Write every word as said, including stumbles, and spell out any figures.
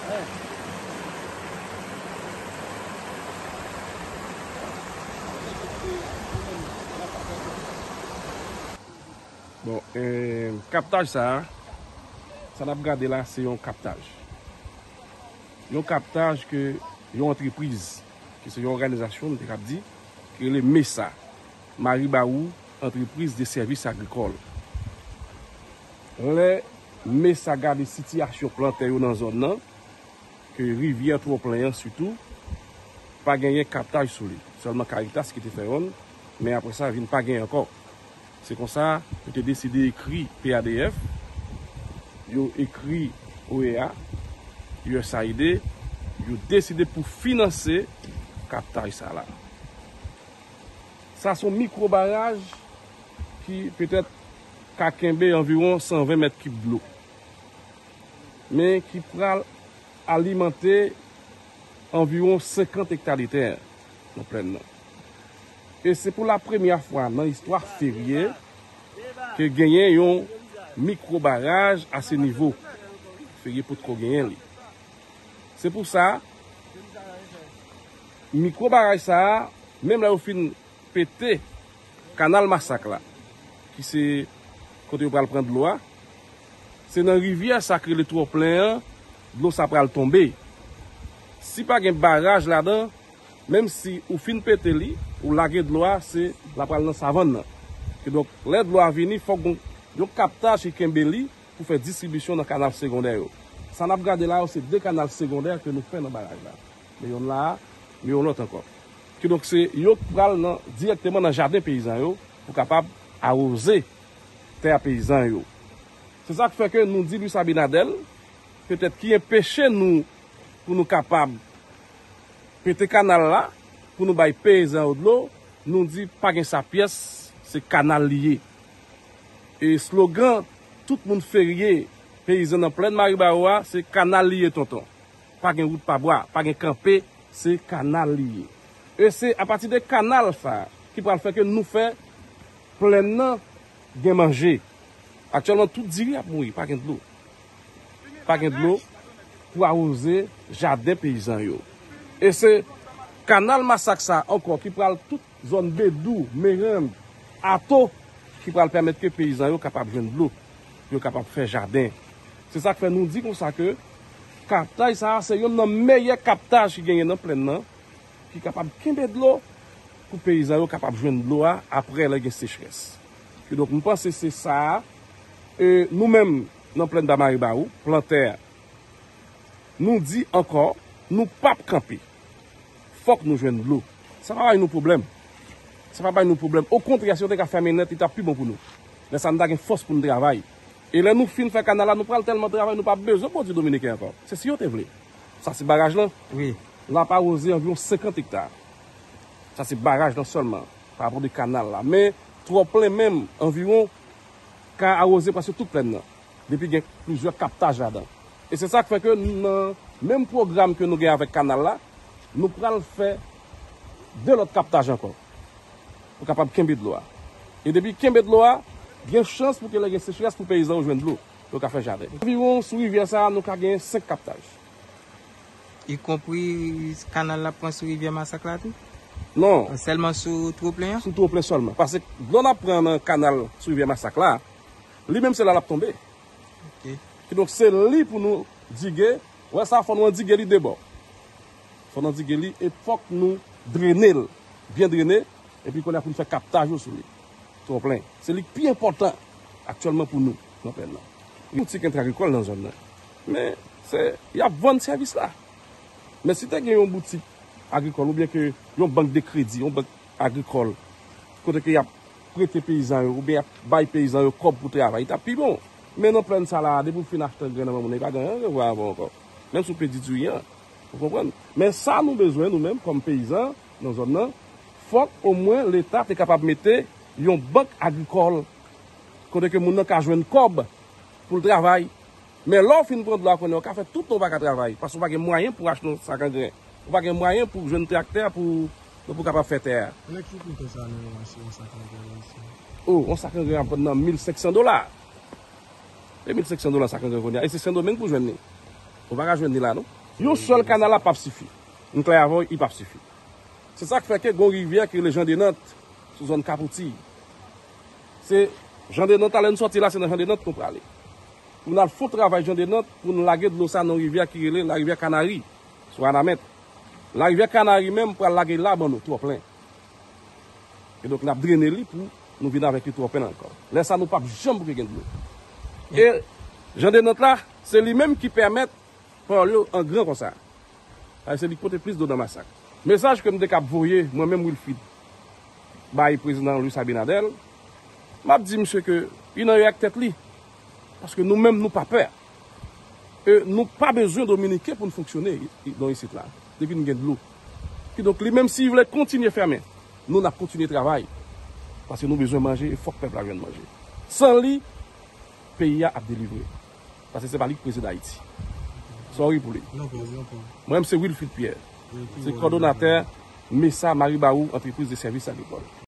Bon, eh, kaptaj sa a, sa n ap gade la, se yon kaptaj. Yon kaptaj ke yon antrepriz, ki se yon òganizasyon, m te kab di, ki rele mesa, Maribawou Entreprise de Services Agricoles. Lè mesa gade sitiyasyon plantè yo nan zòn nan, ke rivyè Twoplen an sitou, pa genyen kaptaj sou li. Sèlman Caritas ki te fè yonn, men apre sa, vin pa genyen ankò. Se konsa, yo te deside ekri P A D F, yo ekri O E A, U S A I D, yo deside pou finanse kaptaj sa la. Sa se yon mikwo baraj ki petèt ka kenbe anviwon san ven mèt kib dlo, men ki pral alimante anviwon senkant ekta de tè nan plèn nan. E se pou la premyè fwa nan istwa Ferye ke genyen yon mikwo baraj a se nivo. Ferye potko genyen li. Se pou sa, mikwo baraj sa a, menm lè yo fin pete kanal Masak la, ki se kote yo pral pran dlo a, se nan rivyè sa k rele Twoplen an, dlo sa pral tonbe. Si pa gen baraj ladan, menm si ou fin pete li, ou lage dlo a, se l ap pral nan savann nan. Kidonk, lè dlo a vini, fòk gon yon kaptaj ki kenbe li pou fè distribisyon nan kanal segondè yo. Sa n ap gade la yo, se de kanal segondè ke nou fè nan baraj la. Men yonn la a, men yon lòt ankò. Kidonk, se yo k pral nan, dirèkteman nan jaden peyizan yo pou kapab awoze tè a peyizan yo. Se sa k fè ke nou di Luis Abinader, petèt ki enpeche nou pou nou kapab pete kanal la, pou nou bay peyizan yo dlo, nou di pa gen sa pyès, se kanal li ye. E slogan tout moun Ferye, peyizan nan plèn Maribawou a, se kanal li ye tonton. Pa gen wout pa bwa, pa gen kanpe, se kanal li ye. E se apati de kanal sa a ki pral fè ke nou fè plèn nan gen manje. Aktyèlman, tout diri ap mouri, pa gen dlo. Pa gen dlo pou awoze jaden peyizan yo. E se kanal Masak sa a ankò ki pral tout zòn Bedou, Merend, Ato, ki pral pèmèt ke peyizan yo kapab jwenn dlo, yo kapab fè jaden. Se sa k fè nou di konsa ke kaptaj sa a se yonn nan meyè kaptaj ki genyen nan plèn nan, ki kapab kenbe dlo pou peyizan yo kapab jwenn dlo a apre lè gen sechrès. Kidonk, m panse se sa a, e, nou menm nan plèn Ba Maribawou, plantè, nou di ankò, nou p ap kanpe. Fòk nou jwenn dlo. Sa pa bay nou pwoblèm. Sa pa bay nou pwoblèm. Okontrè, si yo te ka fèmen nèt, li t ap pi bon pou nou. Lè sa a, n ta gen fòs pou n travay. E lè nou fin fè kanal la, nou pral tèlman travay, nou p ap bezwen pwodui dominiken ankò. Se si yo te vle. Sa se baraj lan. Wi. L ap awoze anviwon senkant ekta. Sa se baraj lan sèlman, pa rapò de kanal la. Men, Twoplen menm, anviwon, ka awoze prèske tout plèn nan, depi gen plizyè kaptaj ladan. E se sa k fè ke nan menm pwogram ke nou gen avèk kanal la, nou pral fè de lòt kaptaj ankò pou kapab kenbe dlo a. E depi kenbe dlo a, gen chans pou ke lè gen sechrès pou peyizan yo jwenn dlo, pou yo ka fè jaden. Anviwon sou rivyè sa a, nou ka gen senk kaptaj. Ikonpri kanal la pran sou rivyè Masak la tou? Non. Sèlman sou Twoplen an? Sou Twoplen sèlman. Paske dlo n ap pran nan kanal sou rivyè Masak la, li menm se la l ap tonbe. Ok. Kidonk se li pou nou dige. Wè sa, fò nou andige li de bò. Fò nou andige li e fòk nou drene l. Byen drene. Epi kounye a pou n fè kaptaj yo sou li. Twoplen. Se li k pi enpòtan aktyèlman pou nou nan plèn nan. Yon boutik entrè agrikòl nan zòn nan. Men, se, y ap vann sèvis la. Men si te gen yon boutik agrikòl oubyen ke yon bank de kredi, yon bank agrikòl, kote ke y ap prete peyizan yo, oubyen y ap bay peyizan yo kòb pou travay, li t ap pi bon. Men nan plèn sa la, depi w fin achte angren nan men moun nan, li pa gen anyen pou w ankò. Menm si w pèdi diri an, ou konprann? Men sa nou bezwen, nou menm, kòm peyizan nan zòn nan, fòk omwen Leta te kapab mete yon bank agrikòl, kote ke moun nan ka jwenn kòb pou l travay. Men lè w fin pran dlo a kounye a, w ka fè tout tan w pa ka travay, paske w pa gen mwayen pou w achte yon sak angren. Ou pa gen mwayen pou w jwenn traktè pou, pou w kapab fè tè a. Nan ki pri konsa nou ranse yon sak angren la isi? O, yon sak angren ap vann nan mil senk san dola. E mil senk san dola sak angren kounye a. E se Sendomeng pou w jwenn li. Ou pa ka jwenn li la, non. Yon sèl kanal la p ap sifi. M klè avè w, li p ap sifi. Se sa k fè ke gon rivyè ki rele Jan de Nant sou zòn Kapouti. Se Jan de Nant la, lè n sòti la, se nan Jan de Nant nou prale. Pou n al fè travay Jan de Nant, pou n lage dlo sa nan rivyè ki rele Larivyè Kanari, sou Wanament. Larivyè Kanari menm pral lage la ban nou, twò plen. E donk, n ap drene li pou nou vin avèk li twò plen ankò. Lè sa, nou p ap janm bouke gen dlo. E Jan de Nant la, se li menm ki pèmèt Pawòl yo an gran konsa. Sa se li k pote plis dlo nan masak. Mesaj ke m te kab voye, mwen menm Wilfrid, bay prezidan Luis Abinader, m ap di misye ke li nan erè ak tèt li. Paske nou menm, nou pa pè. E nou pa bezwen Dominiken pou n fonksyone i- i- nan isit la. Depi n gen dlo. Kidonk, li menm, si li vle kontinye fèmen, nou n ap kontinye travay. Paske nou bezwen manje, e fòk pèp la jwenn manje. San li, peyi a ap delivre. Paske se pa li k prezidan Ayiti. Sorry pou li. Mwen menm se Wilfrid Pierre. Se kòdonatè Mesa Maribawou Entreprise de Services Agricoles.